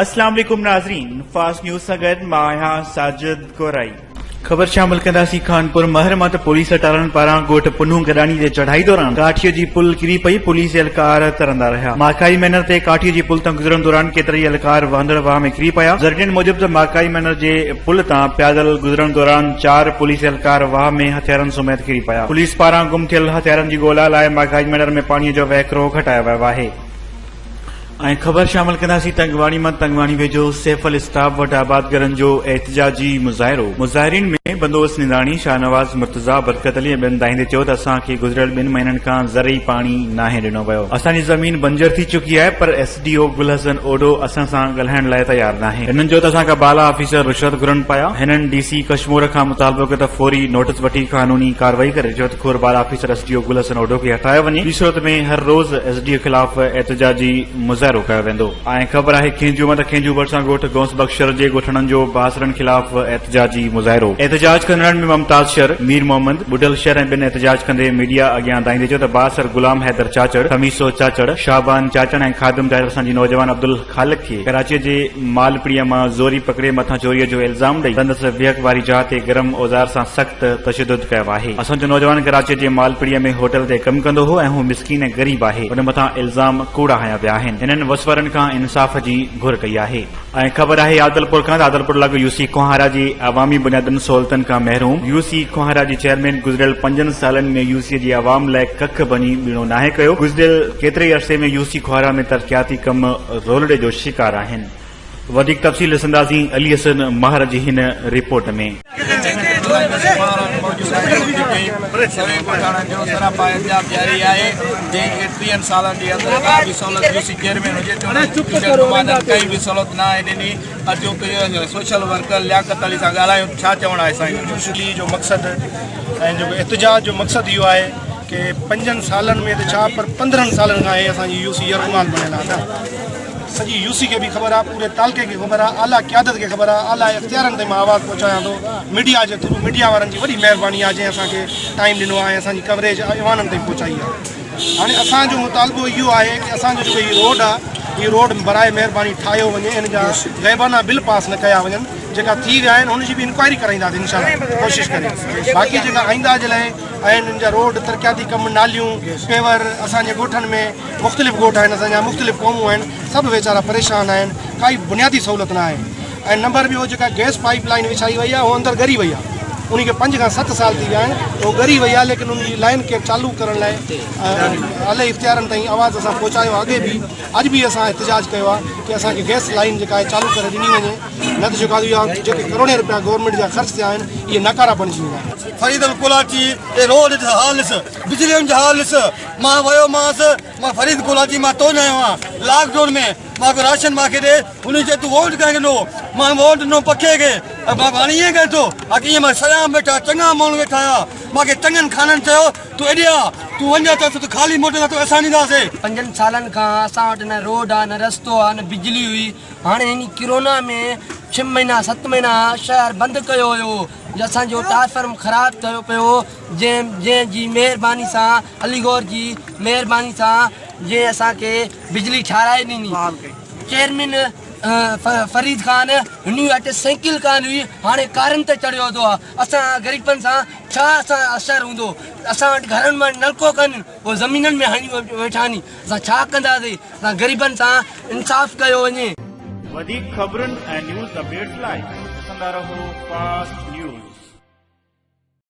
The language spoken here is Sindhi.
اسلام عليڪم ناظرين فاسٽ نيوز سان گڏ مان آهيان ساجد ڪورائي. خبر شامل ڪنداسين خانپور مهر مان ته پوليس اٽالن پاران ڳوٺ پنهون گڏاڻي تي چڙهائي دوران ڪاٺيء جي پل ڪري پئي پوليس اهلڪار ترندا رهيا ماڪائي مينر تي ڪاٺيء جي پل تان گذرڻ دوران ڪيترائي اهلڪار وهندڙ واهه ۾ ڪري پيا ذريعن موجب ته ماڪائي مينر جي پل تان پيادل گذرڻ دوران چار پوليس اهلڪار واهه ۾ هٿيارن سميت ڪري پيا پوليس پاران گم ٿيل هٿيارن جي ڳولا لاء ماڪائي مينر ۾ پاڻي جو وهڪرو گهٽايو ويو آهي. ۽ خبر شامل ڪنداسين تنگواڻي مان تنگواڻي ويجهو سيفل اسٽاپ وٽ آبادگارن جو احتجاجي مظاهرو مظاهرين ۾ بندوبست ننداڻي، شاهنواز، مرتضيٰ، برڪت علي ۽ ٻين دانهيندي چيو ته اسان کي گذريل ٻن مهينن کان زرعي پاڻي ناهي ڏنو ويو اسان جي زمين بنجر ٿي چڪي آهي پر S D O Gul Hassan Odho اسان سان ڳالهائڻ لاء تيار ناهي هنن چيو ته اسان کان بالا آفيسر رشوت گهرن پيا هنن ڊي سي ڪشمور کان مطالبو ڪيو ته فوري نوٽس وٺي قانوني ڪارروائي ڪري رشوت خور بالا officer S D O Gul Hassan Odho کي هٽايو وڃي ٻي صورت ۾ هر روز ايس ڊي او خلاف احتجاجي مظاهرو ڪيو ويندو. ۽ خبر آهي کينجهو مان ته کينجهو ڀرسان ڳوٺ غوث بخش شر جي ڳوٺاڻن جو بااثرن خلاف احتجاجي مظاهرو احتجاج ڪندڙن ۾ ممتاز شر، مير محمد، ٻڍل شر ۽ ٻين احتجاج ڪندي ميڊيا اڳيان دانهيندي چيو ته بااثر غلام حيدر چاچڙ، خميسو چاچڙ، شعبان چاچڙ ۽ خادم چاچڙ اسان جي نوجوان عبدالخالق کي ڪراچيء جي مالپڙيء مان زوري پڪڙي مٿان چوريء جو الزام ڏئي سندس ويهڪ واري جاء تي گرم اوزار سان سخت تشدد ڪيو آهي. اسان جو نوجوان ڪراچيء جي مالپڙيء ۾ هوٽل تي ڪم ڪندو هو ۽ هو مسڪين ۽ غريب آهي. ان مٿان الزام ڪوڙا هنيا ويا آهن. هنن وس وارن کان انصاف جي گهر ڪئي آهي. ۽ خبر آهي عادلپور کان ته عادلپور لڳ يو سي کوهارا جي عوامي بنيادن سهولتن کان محروم يو سي کوهارا جي چيئرمين گذريل پنجن سالن ۾ يو سي جي عوام لاء ڪک ڀڃي ٻيڻو ناهي ڪيو. گذريل ڪيتري ئي عرصي ۾ يو سي کوهارا ۾ ترقياتي ڪم رولڙي جو شڪار آهن. وڌيڪ تفصيل ڏسنداسين علي حسن ماهر جي هن رپورٽ ۾. سوين ڳوٺاڻن جو سراپا احتجاج جاري آهي جنهن کي ٽيهن سالن جي اندر ڪا به سهولت يو سي چيئرمين هجي چونڊ چونڊيل نمائندن ڪائي به سهولت ناهي ڏني اچو ته سوشل ورڪر لياقت علي سان ڳالهايون ڇا چوڻ آهي سائين. ريلي جو مقصد ۽ جيڪو احتجاج جو مقصد اهو آهي ڪي پنجن سالن ۾ ته ڇا پر 15 سالن کان هي اسان جي يو سي يرغمال بڻيل آهي نه سڄي يو سي کي به خبر آهي پوري تعلقي کي خبر آهي اعليٰ قيادت کي خبر آهي اعليٰ اختيارن تائين مان آواز پهچايان ٿو ميڊيا جي ٿرو ميڊيا وارن جي وڏي مهرباني آهي جنهن اسان کي ٽائيم ڏنو آهي ۽ اسان جي ڪوريج ايوانن تائين پهچائي آهي هاڻي اسان جو مطالبو اهو آهي ڪي اسان جو جيڪو هي روڊ آهي هي روڊ برائي مهرباني ٺاهيو وڃي هن جا غيبانا بل پاس نه ڪيا وڃن جيڪا ٿي ويا آهن هن جي به انڪوائري ڪرائينداسين انشاء الله ڪوشش ڪري باقي جيڪا آئنده جي لاء آهن ان جا روڊ ترقياتي ڪم ناليون پيور اسان جي ڳوٺن ۾ مختلف ڳوٺ آهن اسان جا مختلف قومون آهن سڀ ويچارا پريشان آهن ڪائي بنيادي سهولت نه آهي ۽ نمبر ٻيو جيڪا گئس پائيپ لائين وڇائي وئي آهي اهو اندر ڳري وئي آهي انهي کي پنج کان ست سال ٿي ويا آهن اهو ڳري وئي آهي ليڪن ان جي لائين کي چالو ڪرڻ لاء اعلي اختيارن تائين آواز اسان پهچايو آهي اڳي به اڄ به اسان احتجاج ڪيو آهي ڪي اسان کي گئس لائين جيڪا آهي چالو ڪري ڏني وڃي نه ته جيڪا اها جيڪي ڪروڙين روپيا گورنمينٽ جا خرچ ٿيا آهن اهي ناڪارا بڻجي ويندا. فريد الڪولاچي اي روڊ جو حال ڏس بجلين جو حال ڏس مان ويو مانس مان فريد ڪولاچي مان تو نه آيو آهيان لاڪ ڊائون ۾ مان ڪو راشن مان کي ڏي هن چي تون ووٽ ڪنهن کي ڏنو مان ووٽ ڏنو پکي کي مان هاڻي ائين ڪري ٿو اڳ ائين مان سيان ويٺا چڱا ماڻهو ويٺا هيا مان کي چڱن خانن چيو تون ايڏي آ تون وڃ ته تون خالي موٽندا تو اسان ڏينداسين. پنجن سالن کان اسان وٽ نه روڊ آ نه رستو آ نه بجلي هئي هاڻي هن ڪرونا ۾ ڇهه مهينا ست مهينا شهر بند ڪيو ويو هو جو اسان جو ٽرانسفارم خراب ٿيو پيو هو جنهن جنهن جي مهرباني سان علي گور جي مهرباني سان جنهن اسان کي بجلي ٺاهرائي ڏني چيئرمين فريد خان هن وٽ سائيڪل ڪانه هئي هاڻي ڪارن تي چڙهيو ٿو اسان غريبن سان ڇا اسان اثر هوندو اسان وٽ گهرن ۾ نلڪو ڪانه هو زمينن ۾ هڻي ويٺا آهن اسان ڇا ڪنداسين اسان غريبن سان انصاف ڪيو وڃي. وڌيڪ خبرن ۽ نيوز اپڊيٽس لاء ڏسندا رهو فاسٽ نيوز.